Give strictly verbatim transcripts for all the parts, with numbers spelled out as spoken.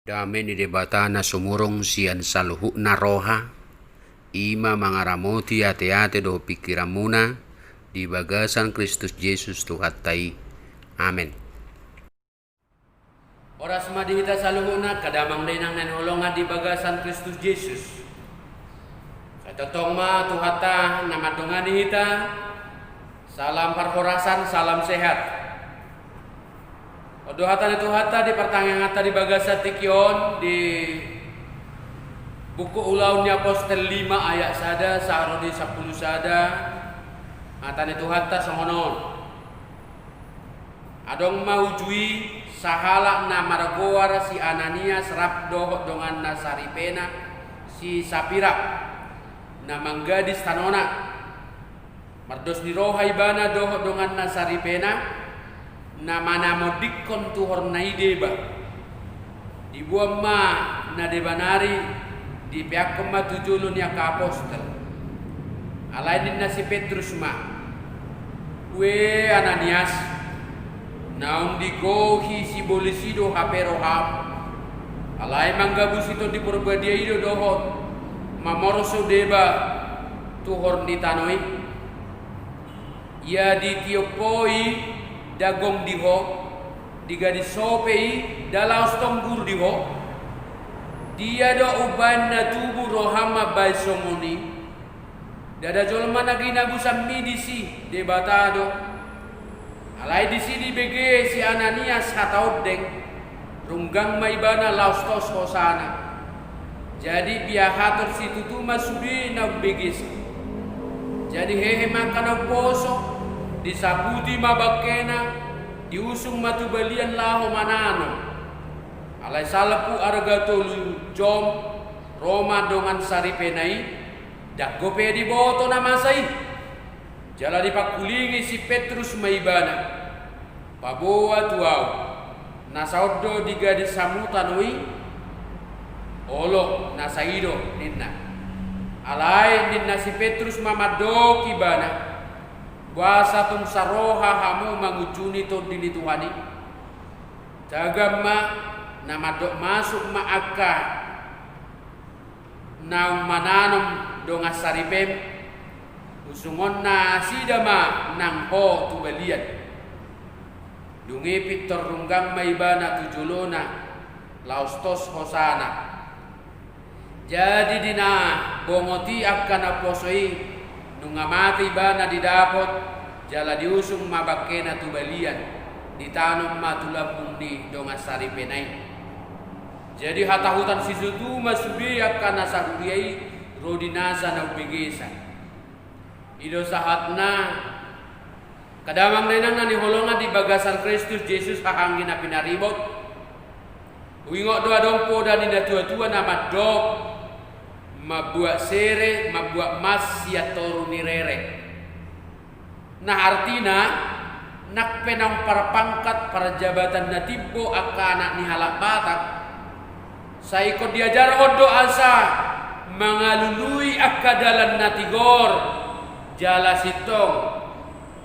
Dame ni Debata na sumurung sian saluhutna roha, i ma mangaramoti ateate dohot pingkiranmuna di bagasan Kristus Jesus Tuhanta i. Amen. Horas ma di hita saluhutna, angka damang dainang na hinaholongan di bagasan Kristus Jesus. Sai tongtong ma Tuhanta na mandongani hita. Salam parhorasan, salam sehat. On do hata ni Tuhanta di partangianganta di bagasan tingki on, di buku Ulaon ni Apostel lima ayat sada sahat ro di sampulu sada. Hata ni Tuhanta songon on. Adong ma uju i sahalak na margoar si Ananias rap dohot donganna saripena si Sapira, na manggadis tanona. Mardos ni roha ibana dohot donganna saripena, na manamondingkon tuhorna i deba. Diboan ma na deba nari, dipeakkon ma tu jolo ni angka apostel. Alai ninna si Petrus ma: Ue Ananias, naung digohi sibolis i do hape roham, alai manggabusi Tondi Porbadia i do dohot mamorso deba tuhor ni tano i. Ia ditiop ho i nda gong di ho, digadis ho pe i nda laos tombur di ho. Dia do umbahen na tubu roham mambahen songon i? Ndada jolma na ginabusanmi disi, Debata do. Alai disi dibege si Ananias hata ondeng, runggang ma ibana laos tos hosana. Jadi piahator situtu ma sude na umbegesa. Jadi hehe ma angka na umposo, disaputi ma bangkena, diusung ma tu balian laho mananom. Alai salpu arga tolu jom, ro ma dongan saripena i, ndang dope diboto na masa i. Jala dipangkulingi si Petrus ma ibana: Paboa tu ahu, nasa on do digadis hamu tano i? Olo, nasa i do, ninna. Alai ninna si Petrus ma mandok ibana: Boasa tung saroha hamu mangunjuni Tondi ni Tuhan i? Tagan ma, na mandok masuk ma angka naung mananom dongan saripem, usungon nasida ma nang ho tu balian. Dung i pintor runggang ma ibana tu jolona, laos tos hosana. Jadi di na bongot i angka na umposo i, nunga mate ibana didapot, jala diusung ma bangkena tu balian, ditanom ma tu lambung ni dongan saripena i. Jadi hatahutan situtu ma sude angka na sahuria i ro di nasa na umbegesa. I do sahatna. Angka damang dainang na hinaholongan di bagasan Kristus Jesus, haha anggi na pinaribot. Huingot do adong poda ni natuatua na mandok: Mambuat sere, mambuat mas sian toru ni rere. Nah, artina, nang pe naung parpangkat parjabatan na timbo angka anak ni halak Batak, sai ingkon diajarhon do asa mangalului angka dalan na tigor jala sintong,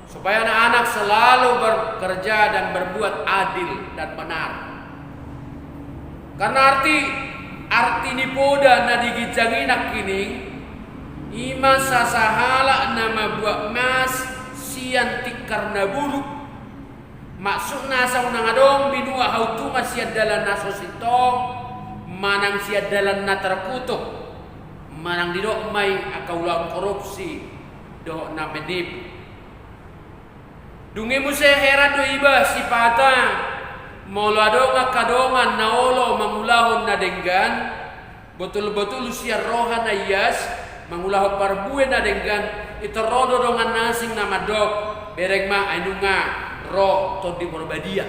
supaya anak-anak selalu bekerja dan berbuat adil dan benar. Karena arti, arti ni poda na di ginjang i nangkining, i ma sasahalak na mambuat mas sian tingkar na buruk. Maksudna asa unang adong binuat hauntungan sian dalan na so sintong, manang sian dalan na tarkutuk, manang didok ma i angka ulaon korupsi dohot na menipu. Dung i muse heran do iba sipata, molo adong angka dongan na olo mangulahon na denggan, botul-botul sian roha na ias, mangulahon parbue na denggan, pintor ro do dongan na asing na mandok: Bereng ma, ai nunga ro Tondi Porbadia.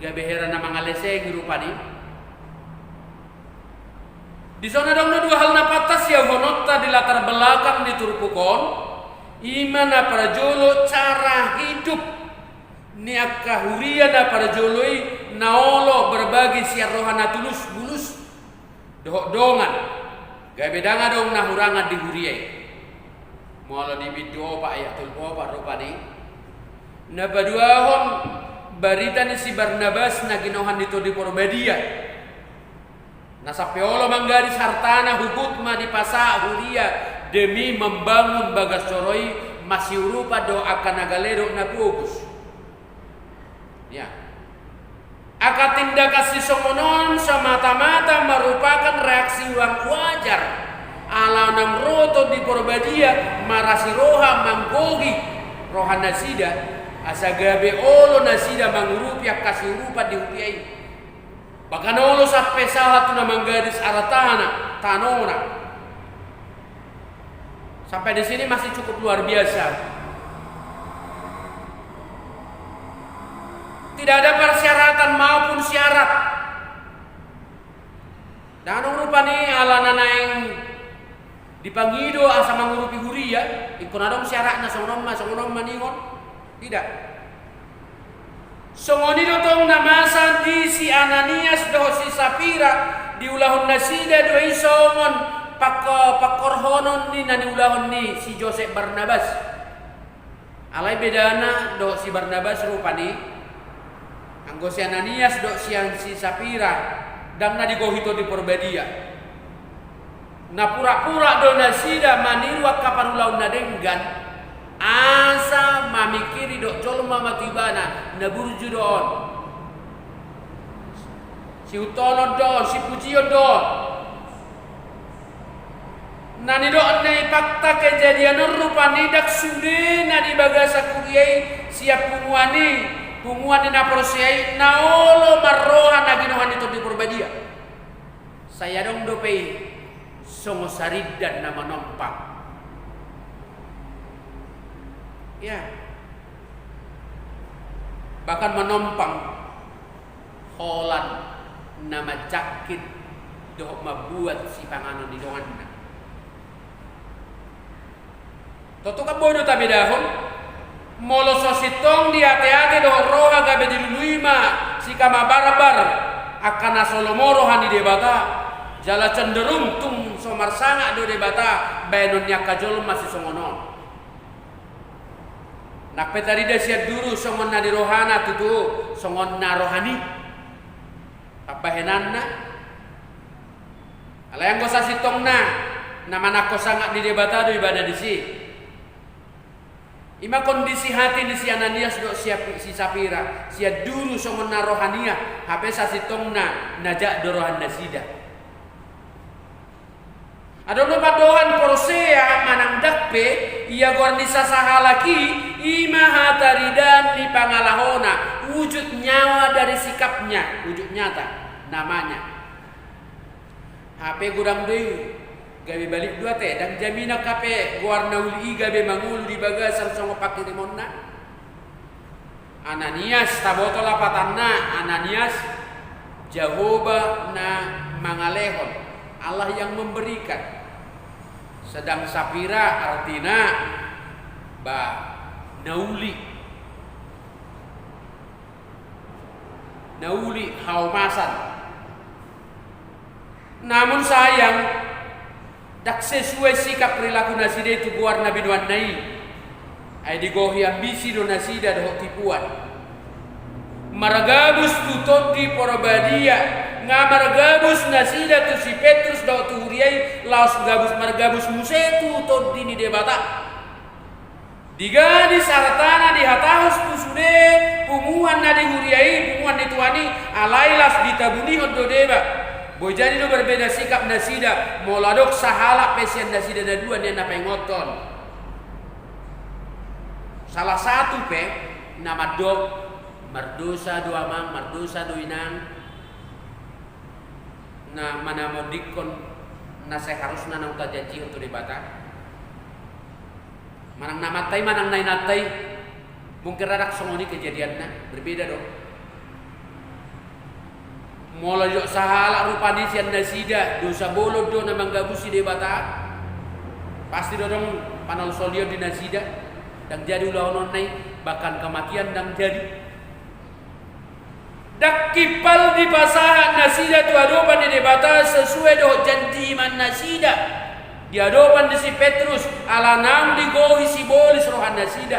Gabe heran na mangalesengi rupani. Dison adong do dua hal na pantas siahuononta di latar belakang ni turpuk on, i ma na parjolo cara hidup ni angka huria na parjolo i na olo berbagi sian roha na tulus, bulus dohot dongan, gabe ndang adong na hurangan di huria i. Molo di bindu opat ayat tolu pulu opat rupani. Na paduahon, barita ni si Barnabas na ginohan ni Tondi Porbadia. Na sampe olo manggadis artana, huhut ma dipasahat huria demi mambangun bagas joro i, masiurupan dohot angka na gale dohot na pogos. Ya. Angka tindakan sisongon on semata-mata merupakan reaksi yang wajar. Ala naung ro Tondi Porbadia marasi roha manggohi roha nasida, asa gabe olo nasida mangurupi angka siurupan di huria i. Bahkan olo sampe sahat tu na manggadis artana, tanona. Sampai di sini masih cukup luar biasa. Tidak ada persyaratan maupun syarat. Ndang adong rupani ala na naeng dipangido asa mangurupi huria, ingkon adong syaratna, songon on ma, songon on ma ningon. Tidak. Songon i do tong na masa di si Ananias dohot si Sapira, diulahon nasida do i songon pangko-, pangkorhonon ni na niulahon ni si Josep Barnabas. Alai bedana dohot si Barnabas rupani, anggo si Ananias dohot sian si Sapira, ndang na digohi Tondi Porbadia. Na pura-pura do nasida maniru angka parulaon na denggan, asa mamingkiri dohot jolma ma tu ibana, na burju do on. Sihuthon do on, sipujion do on. Na nidok na i fakta kejadian on rupani ndang sude na di bagasan huria i, sian punguan i, punguan ni na porsea i, na olo marroha na ginohan ni Tondi Porbadia. Sai adong dope i songon sarindan na manompang. Ya. Bahkan manompang holan na manjangkit dohot mambuat sipanganon ni donganna. Tontu kan boi do tabedahon, molo so sintong di ate-ate dohot roha gabe dilului ma sikap mabarbar angka na so lomo roha ni Debata, jala cenderung tung so marsangap do Debata baenon ni angka jolma sisongon on. Nang pe tarida sian duru songon na di rohana tutu, songon na rohani. Pambahenanna, alai anggo sasintongna, na manangko sangap ni Debata do ibana disi. I ma kondisi hati ni si Ananias dohot si Api-, si Sapira, sian duru songon na rohania, hape sasintongna na jat do rohanasida. Adong do pandohan porsea manang ndang pe, ia goar ni sasahalak i, i ma hataridaan ni pangalahona, wujud nyawa dari sikapnya, wujud nyata, namanya. Hape godang do i, gabe balik do ate, ndang jaminan hape goar na uli i gabe mangolu di bagasan songon pangkirimonna. Ananias, taboto lapatanna, Ananias, Jahowa na mangalehon, Allah yang memberikan. Sedang Sapira artina, ba, na uli. Na uli haomasan. Namun sayang, ndang sesuai sikap perilaku nasida i tu goar na binoanna i. Ai digohi ambisi do nasida dohot tipuan. Margabus tu Tondi Porbadia, nga margabus nasida tu si Petrus dohot tu huria i, laos gabus margabus muse tu Tondi ni Debata. Di gadis artana dihatahon tu sude punguan na di huria i, punguan ni Tuhan i, alai laos ditabunihon do deba. Boi jadi do berbeda sikap nasida, molo adong sahalak pe sian nasida na dua nian na paingothon. Salah satu pe na mandok, mardosa do amang, mardosa do inang. Na manamondingkon na seharusna naung tajanjihon tu Debata. Manang na amanta i, manang na inanta i, mungkin rada songon i kejadianna, berbeda do. Molo didok sahalak rupani sian nasida, dosa bolon do na manggabusi Debata, pasti do adong panolsolion di nasida, ndang jadi ulahononna i, bahkan kematian ndang jadi. Ndang timpal dipasahat nasida tu adopan ni Debata sesuai dohot janji iman nasida di adopan ni si Petrus, ala naung digohi sibolis roha nasida.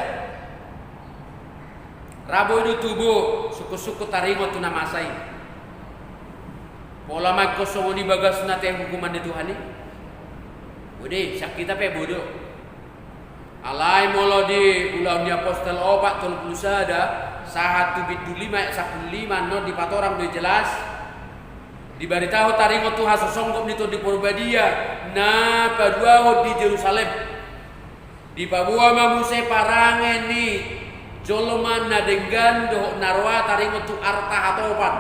Ra boi do tubu sungkun-sungkun taringot tu na masa i. Pola ma ingkon songon i bagasna tahe hukuman ni Tuhan i? Bodo, sian hita pe bodo. Alai molo di Ulaon ni Apostel opat tolu pulu sada, sahat tu bindu lima ayat sampulu lima, annon dipatorang do i jelas. Dibaritahon taringot tu hasosongop ni Tondi Porbadia na paduahon di Jerusalem. Dipaboa ma muse parange ni jolma na denggan dohot na roa taringot tu arta hatopan.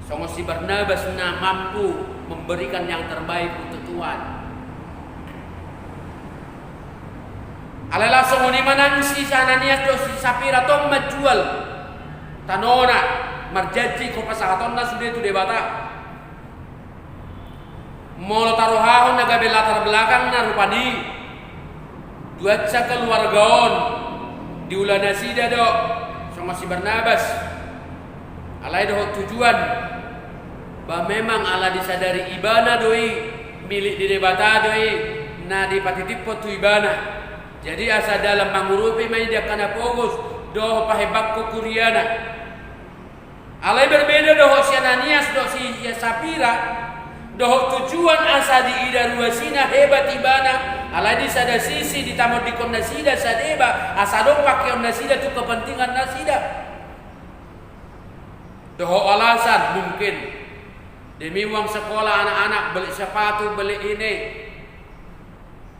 Songon si Barnabas na mampu memberikan yang terbaik untuk Tuhan. Alai laos songon i ma nang si Ananias dohot si Sapira tong manjual tanona, marjanji ingkon pasahatonna sude tu Debata. Molo tarohahon na gabe latar belakangna rupani, tuat sa keluarga on diula nasida do songon si Barnabas. Alai dohot tujuan, ba memang ala disadari ibana do i, milik ni Debata do i, na dipatitiphon tu ibana. Jadi asa dalan mangurupi ma i di angka na pogos dohot pahembangkon kuriana. Alai berbeda dohot si Ananias dohot si Sapira, dohot tujuan asa diida ruasina hebat ibana, alai di sada sisi ditamondingkon nasida sadeba, asa adong pakeon nasida tu kepentingan nasida. Dohot alasan mungkin, demi uang sekolah anak-anak, beli sepatu, beli ini.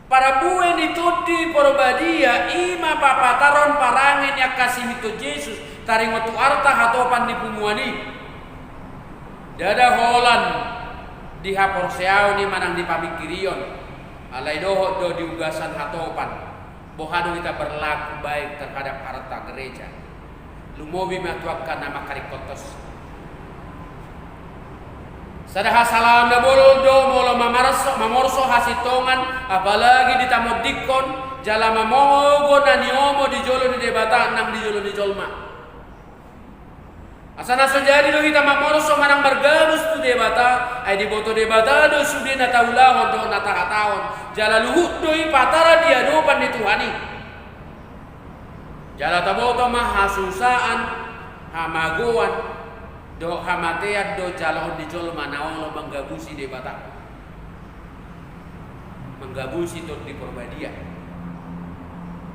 Parabue ni Tondi Porbadia i ma papataron parange ni angka siminton Jesus taringot tu arta hatopan ni punguan i. Ndada holan di haporseaon i manang di pamingkirion, alai dohot do di ugasan hatopan. Boha do hita berlaku baik terhadap harta gereja. Lumobi ma tu angka na mangkaringkot tos. Sada hasalahan na bolon do molo mamarso, mamorso hasintongan, apalagi ditamondingkon, jala mamogo na niomo di jolo ni Debata nang di jolo ni jolma. Asa na so jadi do hita mamorso manang margabus tu Debata, ai diboto Debata do sude na taulahon dohot na tahatahon, jala luhut do i patara di adopan ni Tuhan i. Jala taboto ma hasusaan, hamagoan, dohot hamatean do jaloon ni jolma na olo manggabusi Debata, manggabusi Tondi Porbadia.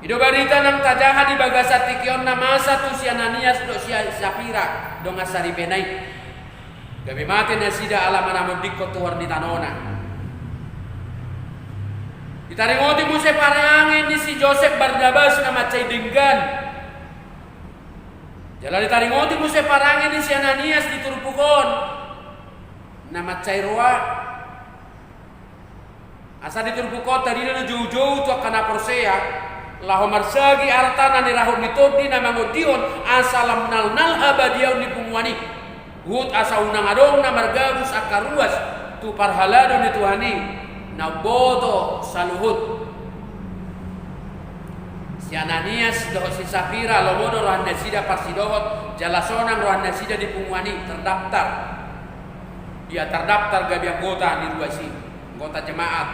I do barita nang tajaha di bagasan tingki on na masa tu si Ananias dohot si Sapira dongan saripena i. Gabe mate nasida ala manamondingkon tuhor ni tanona. Ditaringoti muse parange ni si Josep Barnabas na mansai denggan. Jala ditaringoti muse parange ni si Ananias di turpuk on na mansai roa. Asa di turpuk on tarida do joujou tu angka na porsea, laho marsagi arta na nirahut ni tondi na mangondihon asa lam nalnal habadiaon ni punguan i. Huhut asa unang adong na margabus angka ruas tu parhalado ni Tuhan i na umboto saluhut. Si Ananias dohot si Sapira lomo do rohanasida parsidohot, jala sonang rohanasida di punguan i terdaftar. Ia tardaftar gabe anggota ni ruas i, anggota jemaat.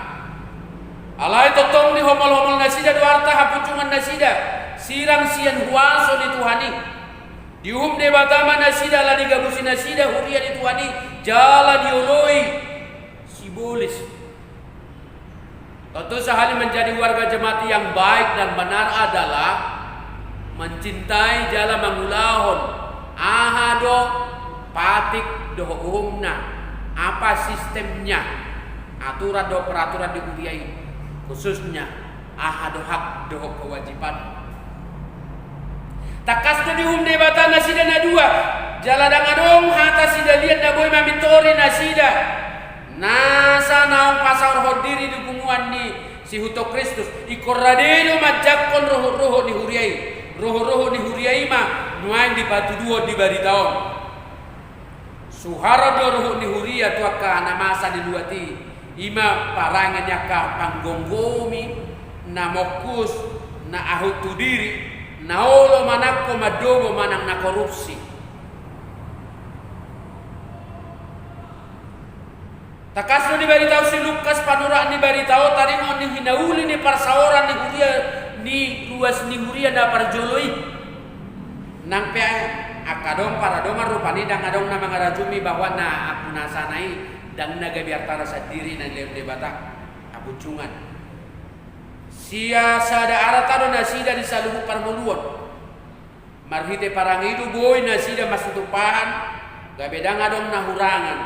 Alai tongtong dihomolhomol nasida do arta hapunjungan nasida, sirang sian huaso ni Tuhan i. Diuhum Debata ma nasida ala digabusi nasida huria ni Tuhan i, jala dioloi sibolis. Tentu sahali menjadi warga jemaat yang baik dan benar adalah mencintai jala mangulahon aha do patik dohot uhumna, apa sistemnya, aturan dohot peraturan di huria i, khususnya aha do hak dohot kewajiban. Tangkas do diuhum Debata nasida na dua, jala ndang adong hata sidalian na boi mamintori nasida. Nasa naung pasaorhon diri di punguan ni siihuthon Kristus, ingkon rade do manjangkon ruhutruhut ni huria i. Ruhutruhut ni huria i ma nuaeng dipatuduhon di barita on. Suhar do ruhut ni huria tu angka na masa di luat i, i ma parange ni angka panggomgomi, na mongkus, na ahut tu diri, na olo manangko mandobo manang na korupsi. Tangkas do dibaritahon si Lukas panurat ni barita on taringot ni hinauli ni parsaoran ni huria, ni ruas ni huria na parjolo i. Nang pe angka adong paradongan rupani ndang adong na mangarajumi bahwa na ampunasana i ndang na gabe artana sandiri na nilehon Debata, hapunjungan. Sia sada arta do nasida di saluhut parngoluon. Marhite parange i do boi nasida marsitumpahan, gabe ndang adong na hurangan.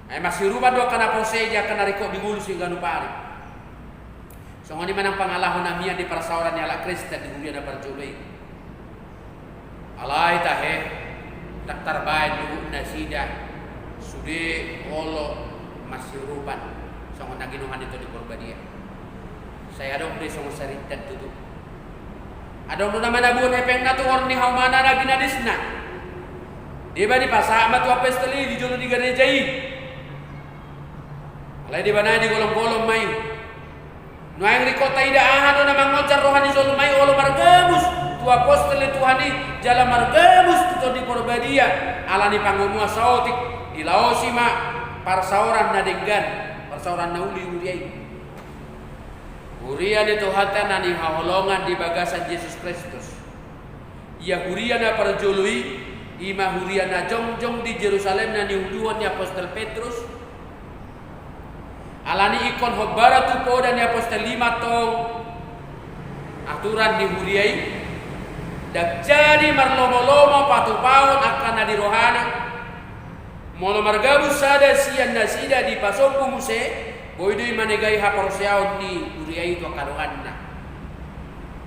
Ai marsiurupan do angka na porsea i di angka na ringkot di ngolu siganup ari. Songon i ma nang pangalaho na mian di parsaoran ni halak Kristen di huria na parjolo i. Alai tahe, ndang tarbaen luhut nasida sude olo marsiurupan songon na ginohan ni Tondi Porbadia. Sai adong do i songon sarindan tutu. Adong do na manabuhon hepengna tu horong ni haumana na ginadisna. Deba dipasahat ma tu apostel i di jolo ni gareja i. Alai deba nai digolom-golom ma i. Nuaeng ringkot taida aha do na mangonjar roha ni jolma i olo margabus tu apostel ni Tuhan i jala margabus tu Tondi Porbadia ala ni pangomoan saotik, dilaosi ma parsaoran na denggan, parsaoran na uli huria i. Huria ni Tuhanta na nihaholongan di bagasan Jesus Kristus. Ia huria na parjolo i, i ma huria na jongjong di Jerusalem na niuluhon ni apostel Petrus. Ala ni ingkon hombar tu poda ni apostel i ma tong aturan ni huria i, ndang jadi marlomo-lomo patupahon angka na di rohana. Molo margabus sada sian nasida dipasombu muse, boi do i manegai haporseaon ni huria i tu angka donganna.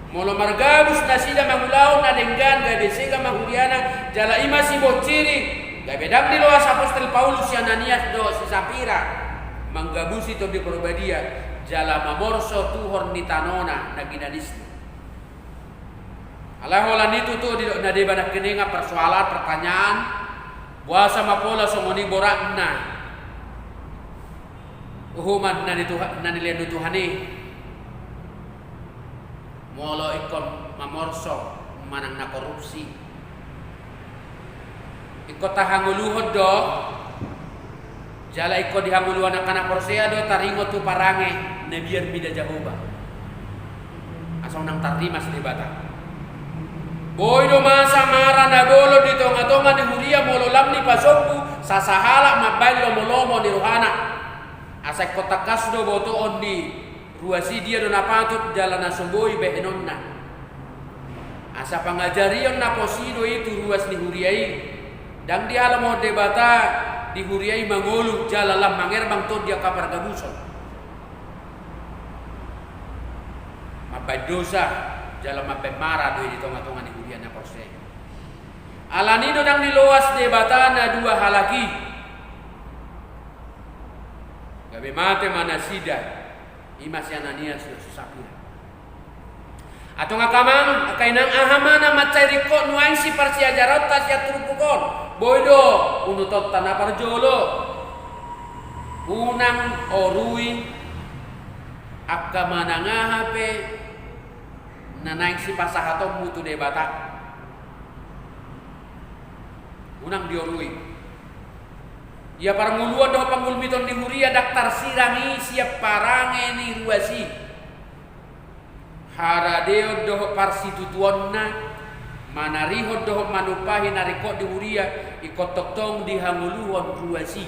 Molo margabus nasida mangulahon na denggan, gabe sega ma huriana, jala i ma siboan siri, gabe ndang diloas apostel Paulus si Ananias dohot si Sapira manggabusi Tondi Porbadia jala mamorso tu horong ni tanona na ginadisna. Alai holan i tutu didok na deba nangkiningan parsoalan, pertanyaan, boasa ma pola songon i boratna uhuman na ni Tuha-, na nilehon ni Tuhan i. Molo ingkon mamorso manang na korupsi, ingkon tahangoluhon do, jala ingkon dihangoluhon angka na porsea do taringot tu parange na biar mida Jahowa. Asa unang tarrimas Debata. Boi do masa mara na bolon di tonga-tonga ni huria molo lam dipasombu sasahalak mambaen lomo-lomo ni rohana. Asa ingkon tangkas do botoon ni ruas i dia do na patut jala na so boi bahenonna. Asa pangajarion na pos i do i tu ruas ni huria i. Ndang dihalomohon Debata di huria i mangolu jala lam mangerbang tondi angka pargabuson. Mambaen dosa jala mambaen mara do i di tonga-tonga ni huria na porsea i. Ala ni do ndang diloas Debata na dua halak i. Gabe mate ma nasida, i ma si Ananias dohot si Sapira. Antong angka amang, angka inang, aha ma na mansai ringkot nuaeng siparsiajaronta sian turpuk on? Boi do unutonta na parjolo. Unang orui angka manang aha pe na naeng sipasahatonmu tu Debata. Unang diorui. Ia parngoluon dohot panggulmiton ni huria ndang tarsirang i sian parange ni ruas i. Haradeon dohot parsitutuonna, manarihon dohot manumpahi na ringkot di huria, ingkon tongtong dihangoluhon ruas i.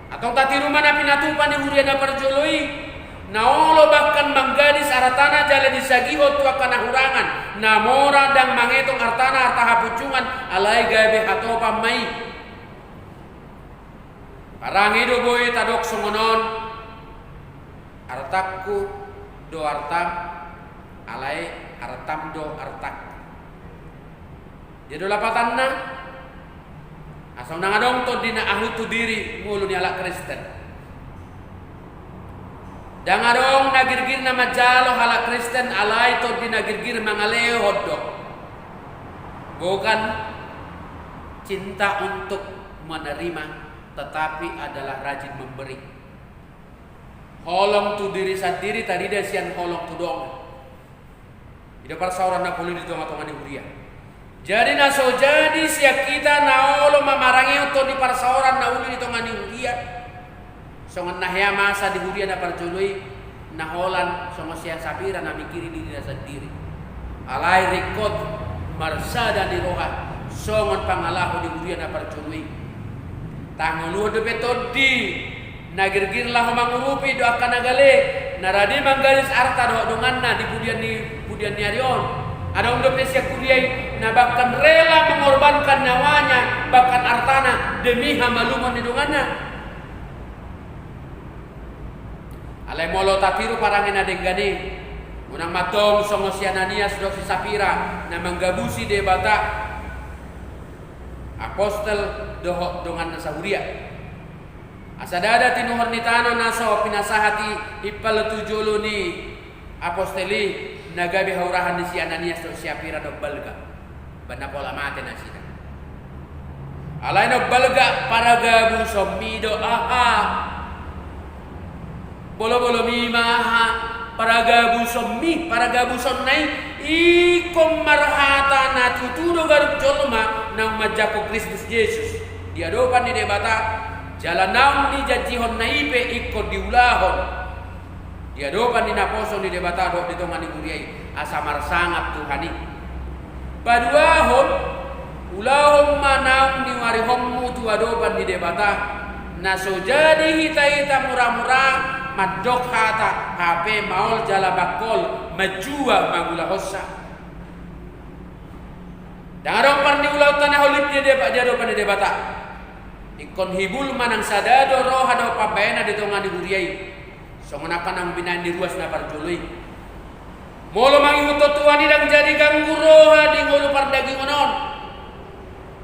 Antong tatiru ma na pinatupa ni huria na parjolo i, na olo bahkan manggadis artana jala disagihon tu angka na hurangan, na mora ndang mangetong artana arta hapunjungan, alai gabe hatopan ma i. Parange do boi tadok songon on, artangku do artam, alai artam do artangku. Dia do lapatanna, asa unang adong tondi na ahut tu diri ngolu ni halak Kristen. Ndang adong na girgir na manjalo halak Kristen alai tondi na girgir mangalehon do. Bukan cinta untuk menerima, tetapi adalah rajin memberi. Holong tu diri sandiri tarida sian holong tu dongan. I do parsaoran na pola i di tonga-tonga ni huria. Jadi na so jadi sian hita na olo mamarangehon tondi parsaoran na uli di tonga ni huria. Songon na hea masa di huria na parjolo i, na holan songon si Sapira na mingkiri dirina sandiri. Alai ringkot marsada ni roha songon pangalaho di huria na parjolo i. Tangoluhon dope tondi na girgir laho mangurupi do angka na gale, na rade manggalis arta dohot donganna di pudian ni, pudian ni ari on. Adong dope sian huria i na bahkan rela mengorbankan nyawanya, bahkan artana, demi hamalumon ni donganna. Alai molo tatiru parange na denggan i, unang ma tong songon si Ananias dohot si Sapira na manggabusi Debata, apostel dohot donganna sahuria. Asa ndada tinuhor ni tano na so pinasahat i, himpal tu jolo ni apostel i, na gabe haurahan ni si Ananias dohot si Sapira do balga. Umbahen na pola mate nasida. Alai na umbalga, pargabusonmi do aha? Bolobolomi ma aha? Pargabusonmi, pargabusonna i ingkon marhata na tutu do ganup jolma naung manjangkon Kristus Jesus di adopan ni Debata, jala naung dijanjihonna i pe ingkon diulahon di adopan ni naposo ni Debata dohot di tonga ni huria i, asa marsangap Tuhan i. Paduahon, ulahon ma naung niuarihonmu tu adopan ni Debata, na so jadi hita-hita muramura mandok hata, hape maol jala bangkol manjua mangulahonsa. Ndang adong parniulaonta na holip di deba-, di adopan ni Debata. Ingkon hibul manang sada do roha dohot pambahenan di tonga ni huria i. Songon angka naung binahen ni ruas na parjolo i. Molo mangihuthon Tuhan i ndang jadi ganggu roha di ngolu pardagingon on,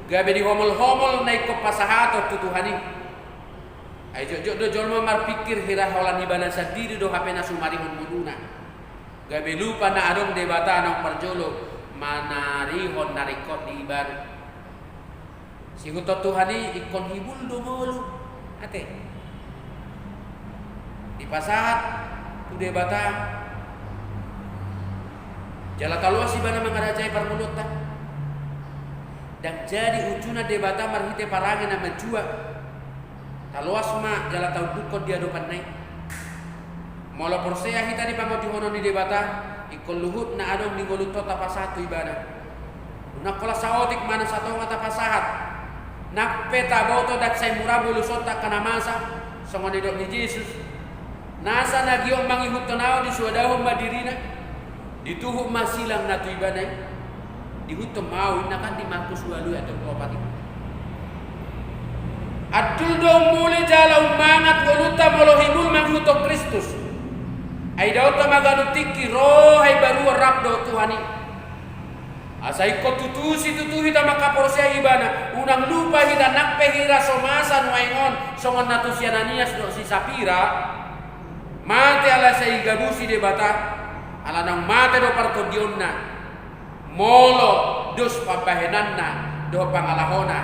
gabe dihomol-homol na ingkon pasahaton tu Tuhan i. Ai jotjot do jolma marpingkir hira holan ibana sandiri do hape na sumarihon ngoluna. Gabe lupa na adong Debata naung parjolo manarihon na ringkot di ibana. Siihuthon Tuhan i ingkon hibul do ngolu, ate. Dipasahat tu Debata, jala taloas ibana mangarajai parngoluonta. Ndang jadi ujungna Debata marhite parange na manjua. Taloas ma jala taundukkon di adopanna i. Molo porsea hita di pangondihonon ni Debata, ingkon luhut na adong di ngolunta on tapasahat tu ibana. Unang holan saotik manang satonga tapasahat. Nang pe taboto ndang sai mura bolusonta angka na masa, songon nidok ni Jesus. Nasa na giot mangihuthon ahu disuadahon ma dirina, dituhuk ma silang na tu ibana i, diihuthon ma ahu, ninna kan di Markus ualu ayat dua puluh opat i. Andul do umuli jala ummangat ngolunta molo hibul mangihuthon Kristus. Ai daonta ma ganup tingki roha ibaruon rap dohot Tuhan i. Asa ingkon tutu situtu hita mangkaporseai ibana, unang lupa hita nang pe hira so masa nuaeng on, songon na tu si Ananias dohot si Sapira, mate ala sai digabusi Debata, ala naung mate do partondionna, molo dos pambahenanna dohot pangalahona,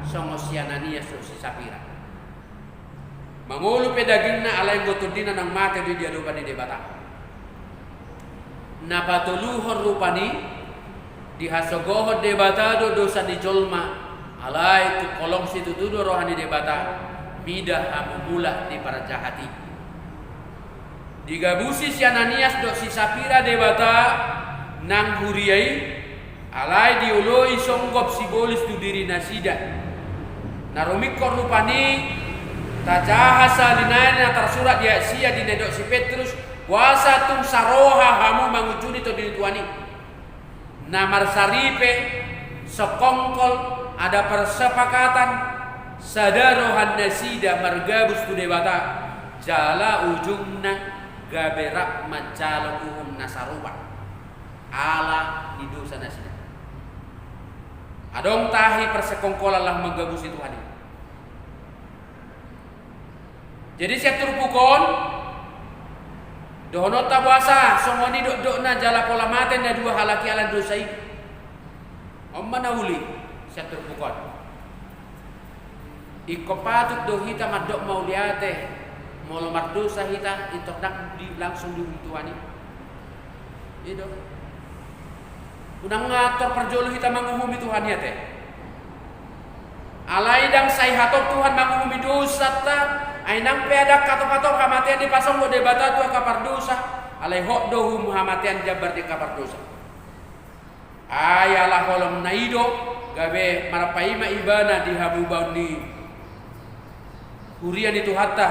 songon si Ananias dohot si Sapira. Mangolu pe dagingna, alai anggo tondina naung mate do i di adopan ni Debata. Na patoluhon rupani, dihasogohon Debata do dosa ni jolma, alai tung holong situtu do roha ni Debata mida hamumula ni parjahat i. Digabusi si Ananias dohot si Sapira Debata nang huria i, alai dioloi songgop sibolis tu dirinasida. Na rumingkot rupani, tajaha sahali nai na tarsurat di ayat sia di na nidok si Petrus, boasa tung saroha hamu mangunjuni tondi ni Tuhan i. Na marsaripe, sekongkol, ada persepakatan, sada roha nasida margabus tu Debata, jala ujungna gabe rap manjalo uhum na sarupa. Ala ni dosa nasida. Adong tahi persekongkolan laho manggabusi Tuhan i. Jadi sian turpuk on, dohononta boasa songon i dokdokna jala pola mate na dua halak i ala ni dosa i. On ma na uli sian turpuk on. Ingkon patut do hita mandok mauliate, molo mardosa hita, intor ndang di, langsung diuhum Tuhan i. I do. Unang nga tor parjolo hita manguhumi Tuhan i ate. Alai ndang sai hatop Tuhan manguhumi dosanta, ai nang pe adong hatop-hatop hamatean dipasonggot Debata tu angka pardosa, alai hot do uhum hamatean jambar di angka pardosa. Ai ala holongna i do gabe marpaima ibana di hamubaon ni huria ni Tuhanta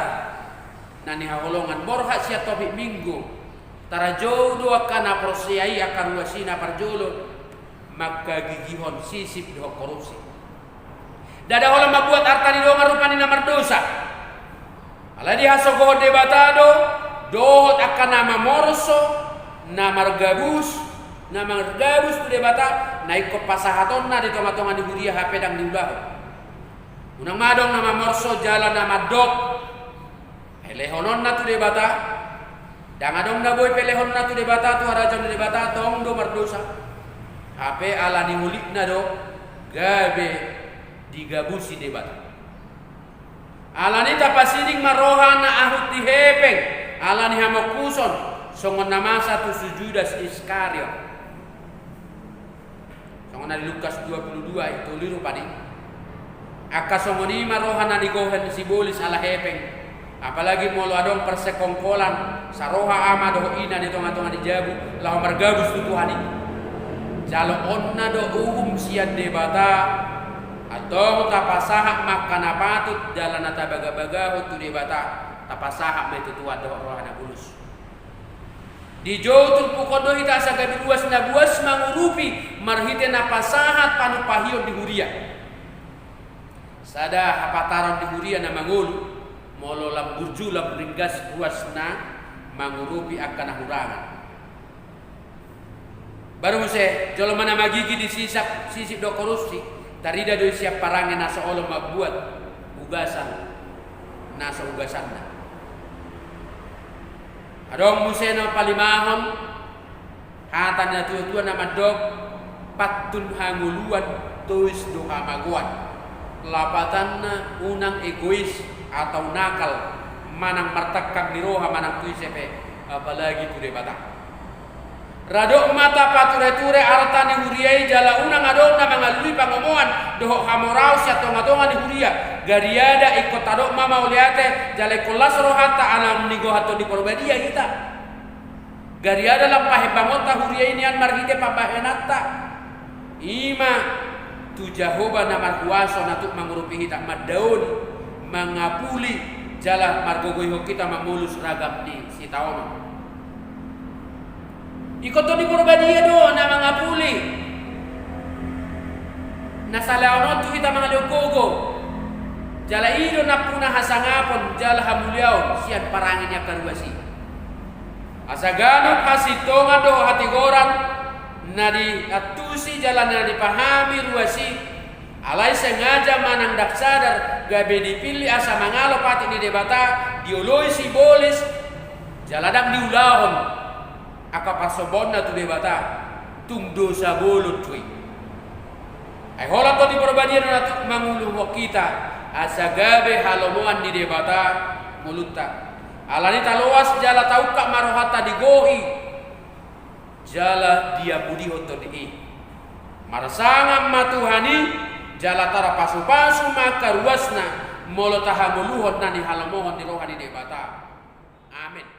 na hinaholongan. Borhat sian topik Minggu, tarjou do angka na porsea i, angka ruas i. Na parjolo, manghagigihon sisip dohot korupsi. Ndada holan mambuat arta ni dongan rupani na mardosa. Alai dihasogohon Debata do dohot angka na mamorso, na margabus, na margabus tu Debata, na ingkon pasahatonna di tongatonga ni huria hape ndang diulahon. Unang ma adong na mamorso jala na mandok pelehononna tu Debata. Ndang adong na boi pelehonna tu Debata, tu harajaon ni Debata, tong do mardosa. Hape ala ni holitna do gabe digabusi Debata. Alani i tapasiding ma roha na ahut di hepeng ala ni hamongkuson, songon na masa tu si Judas Iskariot. Songon na di Lukas dua pulu dua ayat tolu i rupani. Angka songon i ma roha na nigohi sibolis ala hepeng. Apalagi molo adong parsekongkolan, saroha ama dohot ina di tongatonga ni jabu, laho margabus tu Tuhan i. Jaloonna do uhum sian Debata. Antong tapasahat ma angka na patut jala na tabagabagahon tu Debata, tapasahat ma i tu Tuhan dohot roha na bulus. Dijou turpuk on do hita asa gabe ruas na buas mangurupi marhite na pasahat panumpahion di huria. Sada hapataron di huria na mangolu, molo lam burju lam ringgas ruasna mangurupi angka na hurangan. Baru muse, jolma na magigi di sisap, sisip dohot korupsi, tarida do i sian parange na so olo mambuat ugasan na so ugasanna. Adong muse na palimahon, hata ni natuatua na mandok, pantun hangoluan tois do hamagoan. Lapatanna, unang egois atau nakal manang martangkang ni roha manang tu ise pe, apalagi tu Debata. Radot ma tapatureture arta ni huria i jala unang adong na mangalului pangomoan dohot hamoraon sian tongatonga ni huria. Gariada ingkon tadok ma mauliate jala ingkon las rohanta ala nigohon Tondi Porbadia hita. Gariada lam pahembangonta huria i nian marhite pambahenanta. I ma tu Jahowa na markuaso na tuk mangurupi hita, mandaoni, mangapuli, jala margogoihon hita mamolus ragam ni sitaonon. Ingkon Tondi Porbadia do na mangapuli. Na salaon on tu hita mangalehon gogo. Jala i do nampuna hasangapon jala hamuliaon sian parange ni angka ruas i. Asa ganup hasintongan dohot hatigoran na diantusi jala na dipahami ruas i, alai sengaja manang ndang sadar gabe dipillit asa mangalo patik ni Debata, dioloi sibolis, jala ndang diulahon angka parsombaonna tu Debata, tung dosa bolon do i. Ai holan Tondi Porbadia do na tuk manguluhon hita, asa gabe halomoan ni Debata ngolunta. Alani i taloas jala taungkap ma rohanta digohi jala diambudihon Tondi i. Marsangap ma Tuhan i, jala tarpasupasu ma angka ruasna, molo tahangoluhon na nihalomohon ni roha ni Debata. Amen.